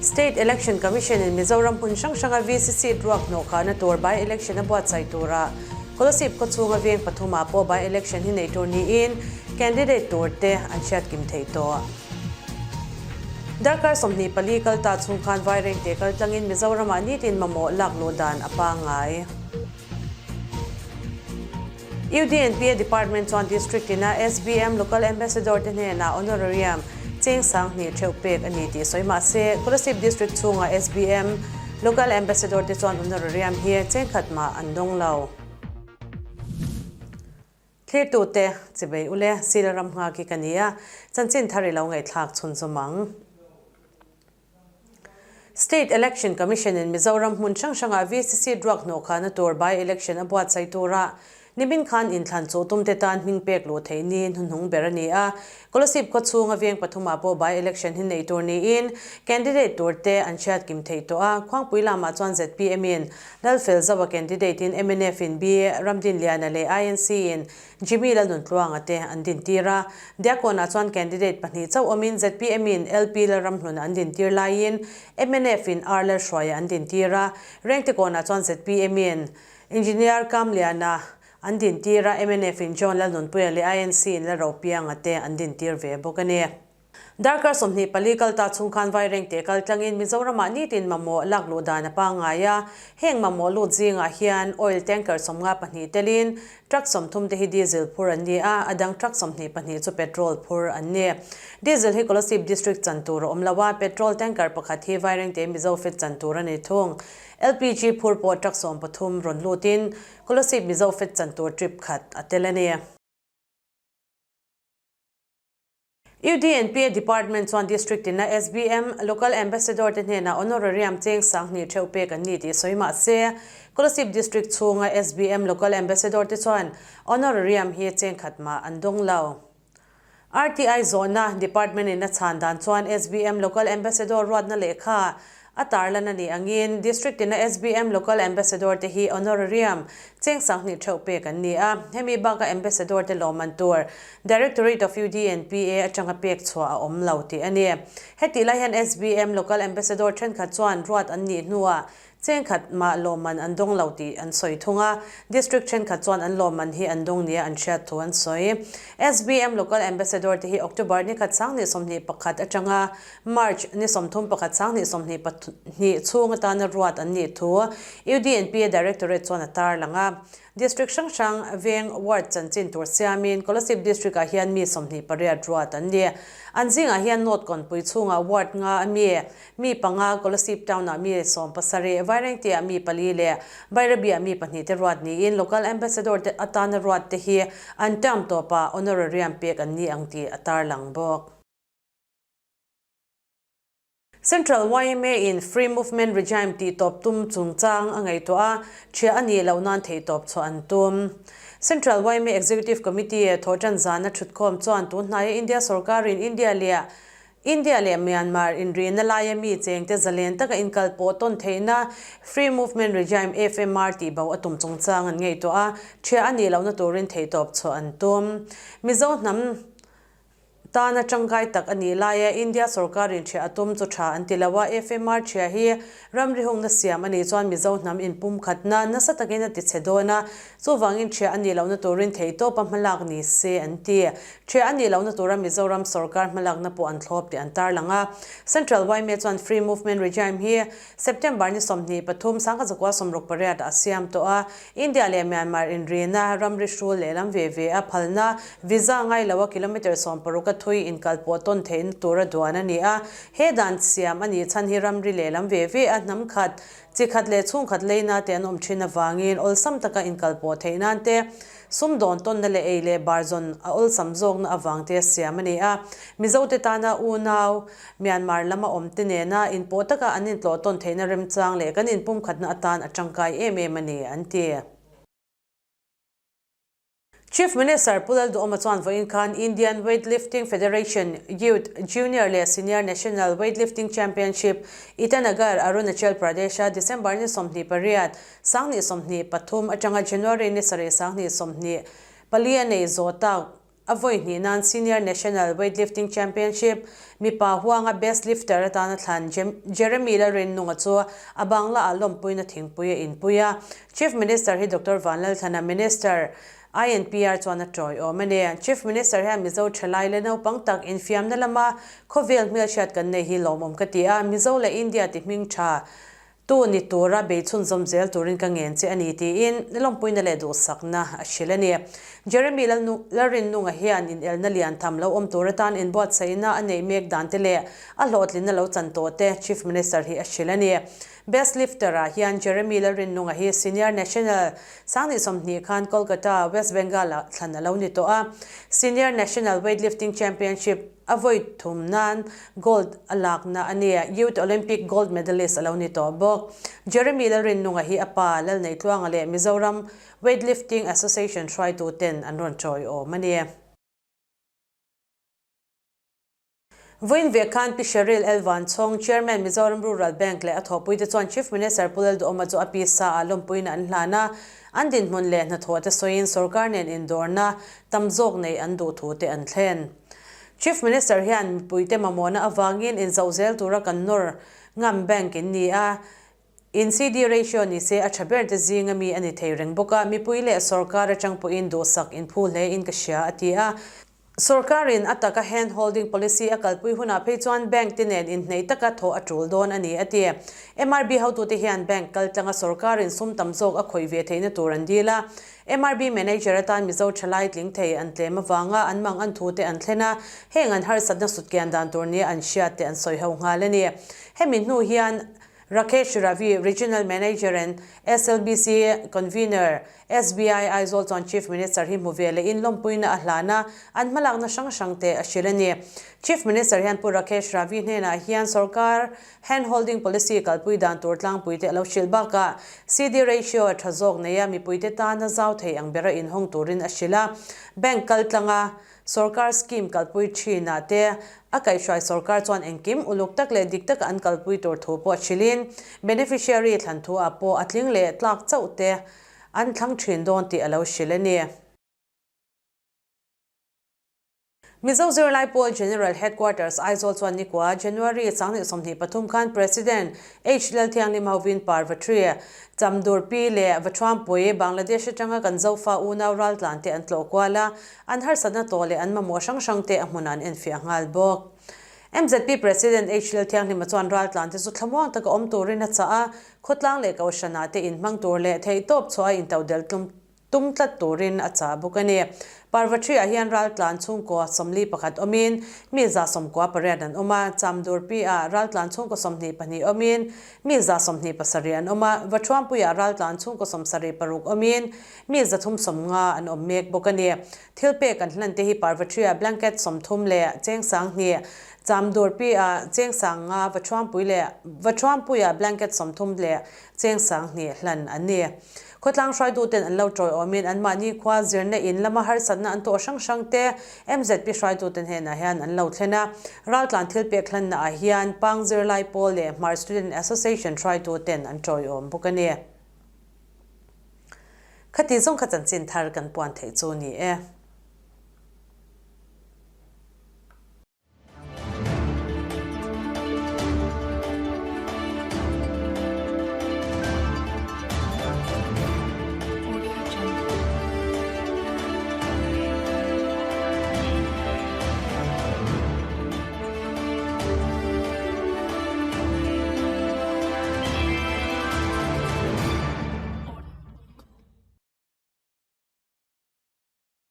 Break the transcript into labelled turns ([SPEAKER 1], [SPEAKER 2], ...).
[SPEAKER 1] State Election Commission in Mizoram hmun hrang hranga VC seat ruak hnawhkhahna tur by-election a buatsaih turah Kolasib khawchhunga veng pathumah pawh by-election hi nei tur niin candidate tur te an hriat kim thei tawh. Darkar 24 kal ta chhung khan Vairengte kal tlangin Mizoramah nitin mamawh lak luh dan a pangngai. UDNPA Department chuan District ina SBM Local Ambassador te hnenah honorarium cheng 2000 theuh pek a ni tih sawi mah se, Kolasib District chhunga SBM Local Ambassador te chuan honorarium hi cheng khat mah an dawng lo. Thlirtute, chibei ule, Sila ram nghak hi ka ni a, chanchin thar i lo ngaihthlak chhunzawm ang. State Election Commission in Mizoram hmun hrang hrangah VC seat ruak hnawhkhahna tur by-election a buatsaih turah nimin khan inthlan chu tumte tan hming pek luh theih ni hnuhnung ber a ni a. Kolasib khawchhunga veng pathumah pawh by-election hi nei tur niin candidate turte an hriat kim theih tawh a. Khuangpui lamah chuan zpm in Lalfelzaua candidate in mnf in B Ramdinliana leh INC in Jimmy Lalnuntluanga te an dintir a, Diakona chuan candidate pahnih chauh awmin zpm in LP Lalramhluna an dintir laiin mnf in R Lalhruaia an dintir a, Rengtekawnah chuan zpm in Engineer Kamliana an dintir a, mnf in John Lalnunpuia leh INC in Lalropianga te an dintir ve bawk a ni. Darkar 24 kal ta chhung khan Vairengte kal tlangin Mizoramah nitin mamawh lak luh dan a pangngai a, heng mamawh lut zingah hian oil tanker 52 telin truck 30 te hi diesel phur an ni a, a dang truck 22 chu petrol phur an ni. Diesel hi Kolasib district chan tur a awm lo a, petrol tanker pakhat hi Vairengte Mizofed chan tur a ni thung. LPG phur pawh truck 13 rawn lutin Kolasib Mizofed chan tur trip khat a tel a ni. UDNPA Department chuan District ina SBM Local Ambassador te hnenah honorarium cheng 2000 theuh pek an ni tih sawi mah se, Kolasib District chhunga SBM Local Ambassador te chuan honorarium hi cheng khat mah an dawng lo. RTI zawhna Department in a chhan dan chuan SBM Local Ambassador ruatna lehkha A tarlan a nih angin District ina SBM Local Ambassador te hi honorarium cheng 2000 theuh pek an ni a, hemi baka Ambassador te lawmman tur Directorate of UDNPA atanga pek chhuah a awm lo tih a ni. Hetih lai hian SBM Local Ambassador thenkhat chuan ruat an nih hnuah cheng khat mah lawmman an dawng lo tih an sawi thung a, District thenkhat chuan an lawmman hi an dawng nia an hriat thu an sawi. SBM Local Ambassador te hi October ni khat 2021 atanga March ni 31 2022 chhung atana ruat an nih thu UDNPA Directorate chuan a tarlang a. District hrang hrang veng ward chanchin tur siamin Kolasib District ah hian mi 28 ruat an ni. An zingah hian North Kawnpui chhungah ward nga a mi, mi panga, Kolasib Town ah mi 17, Vairengte ah mi pali leh Bairabi ah mi pahnih te ruat niin Local Ambassador te atana ruat te hi an term tawpah honorarium pek an ni ang tih a tarlang bawk. Central yma in Free Movement Regime tih tawp tum chungchang a ngaihtuah a, ṭhiah a nih loh nan theihtawp chhuah an tum. Central yma Executive Committee thawhṭan zana ṭhutkhawm chuan tun hnaia India sorkarin India leh India leh Myanmar inrihna laia mi chengte zalen taka inkalpawh tawn theihna Free Movement Regime, FMR, tih bo a tum chungchang an ngaihtuah a, ṭhiah a nih lohna turin theihtawp chhuah an tum. Mizo hnam Tana tangkai tak a nih laia India sorkarin ṭhiah a tum chu ṭha an ti lo a, FMR ṭhiah hi ramri hungna siam a nih chuan Mizo hnam inpumkhatna nasa takin a ti chhe dawn a, chuvangin ṭhiah a nih lohna turin theihtawpa hmalak ni se an ti. Ṭhiah a nih lohna tura Mizoram sorkar hmalakna pawh an thlawp tih an tarlang a. Central yma chuan Free Movement Regime hi September ni 23, 1968 ah a siam tawh a, India leh Myanmar inrina ramri hrul lehlam ve ve a phalna visa ngai loa kilometre 60 a thui inkalpawh tawn theihna tura duan a ni a. He dan siam a nih chhan hi ramri lehlam ve ve a hnam khat, chi khat leh chhungkhat leina te an awm thin avangin awlsam taka inkalpawh theih nan te, sumdawn tawnna leh ei leh bar zawn a awlsam zawkna avang te siam a ni a. Mizote tana unau Myanmar lama awmte nena inpawh taka an intlawh tawn theihna remchang leh kan inpumkhatna atan a tangkai em em a ni, an ti. Chief Minister Pu Lalduhoma chuan vawiin khan Indian Weightlifting Federation Youth, Junior leh Senior National Weightlifting Championship, Itanagar, Arunachal Pradesh-a December ni 28, 2023 atanga January ni 7, 2024 a nei zawh tak. A vawi hnih nan Senior National Weightlifting Championship mipa huanga Best Lifter atana thlan Jeremy Lalrinnunga chu a Bangla ah lawmpuina thingpui a inpui a. Chief Minister hi Doctor Vanlalthlana Minister INPR chuan a tawiawm a ni. Chief Minister hian Mizo thalai leh naupang tak infiamna lama khawvel hmelhriat kan nei hi lawmawm ka ti a, Mizo leh India ti hming tha Tu ni tura bei chhunzawm zel turin ka ngen che a ni tiin lawmpuina leh duhsakna a hrilh a ni. Jeremy Lalrinnunga hian inelna lian tham lo awm tur atan inbuatsaihna a neih mek dan te leh a hlawhtlinna lo chan tawh te Chief Minister hi a hrilh a ni. Best Lifter ah hian Jeremy Lalrinnunga hi Senior National Sanghnih 20 khan Kolkata, West Bengal ah thlan a lo ni tawh a. Senior National Weightlifting Championship A vawi thum nan gold a lakna a ni. Youth Olympic gold medalist a lo ni tawh bawk. Jeremy Lalrinnunga hi a pa Lalneitluanga leh Mizoram Weightlifting Association hruaitu ten an rawn tawiawm a ni. Vawiin ve khan Pi Sheryl L. Vanchhawng, Chairman Mizoram Rural Bank leh a thawhpuite chuan Chief Minister Pu Lalduhoma chu a pisa ah lawmpuina an hlan a, an dinhmun leh hnathawh te sawiin sorkar nen indawrna tam zawk neih an duh thu te an thlen. Chief Minister hian mipuite mamawhna avangin inzoh zel tura kan nawr ngam bank in ni a, in CD ratio ni se a tha ber te zinga mi a ni thei reng bawk a, mipui leh sorkar atang pawhin duhsak inphu hle in ka hria a ti a. Sorkarin a taka hand holding policy a kalpui hunah phei chuan bank te nen inhneih taka thawh a tul dawn a ni a ti. MRB hotute hian bank kaltlanga sorkarin sum tam zawk a khawih ve theihna tur an dil a, MRB Manager atan Mizo thalai tling thei an tlem avanga an mang an thute an thlen a, heng an harsatna sutkian dan tur nia an hriat te an sawi ho nghal a ni. Hemi hnu hian Rakesh Ravi, Regional Manager and SLBC Convener, SBI Aizawl chuan Chief Minister hi hmu ve lehin lawmpuina a hlan a, an hmalakna hrang hrang te a hrilh a ni. Chief Minister hian Pu Rakesh Ravi hnenah hian sorkar Hand holding policy kalpui dan tur tlangpui te a lo hrilh bakah CD ratio a tha zawk nei a, mipuite tana zau thei ang bera inhawng turin a hrilh a. Bank kal tlanga sorkar scheme kalpui thinah te a kaihhruai sorkar chuan engkim uluk tak leh dik taka an kalpui tur thu pawh hrilhin beneficiary thlan thu ah pawh a tling leh tlak chauh te an thlang thin dawn tih a lo hrilh a ni. Mizo Zirlai Pawl General Headquarters Aizawl chuan nikua January 2023 khan President H Lalthianghlim hovin Parvatri, Chamdurpi leh Vathuampui, Bangladesh atanga kan Zofa unau raltlan te an tlawh kual a, an harsatna tawh leh an mamawh hrang hrang te a hmunah an enfiah nghal bawk. MZP President H Lalthianghlima chuan raltlan te chu thlamuang taka awm turin a chah a, khawtlang leh kohhranah te inhmang tur leh theihtawp chhuah a intodelh tlum Tum tlat turin a chah bawk a ni. Parvatri-ah hian raltlan chhungkaw 41 awmin mi 98 an awm a, Chamdurpi-ah raltlan chhungkaw 22 awmin mi 27 an awm a, Vathuampuiah raltlan chhungkaw 76 awmin mi 350 an awm mek bawk a ni. Thil pek an hlan te hi Parvatri-ah blanket 30 leh cheng 2000, Chamdurpi-ah cheng 50, Vathuampui leh Vathuampuiah blanket 30 leh cheng 2000 hlan an ni. Khawtlang hruaituten an lo tawiawmin anmahni khua zirna in lama harsatna an tawh hrang hrang te MZP hruaituten hnenah hian an lo thlen a. Raltlan thil pek hlanna ah hian Pang Zirlai Pawl leh Hmar Student Association hruaituten an tawiawm bawk a ni. Khati zawng kha chanchin thar kan puan theih chu ni e.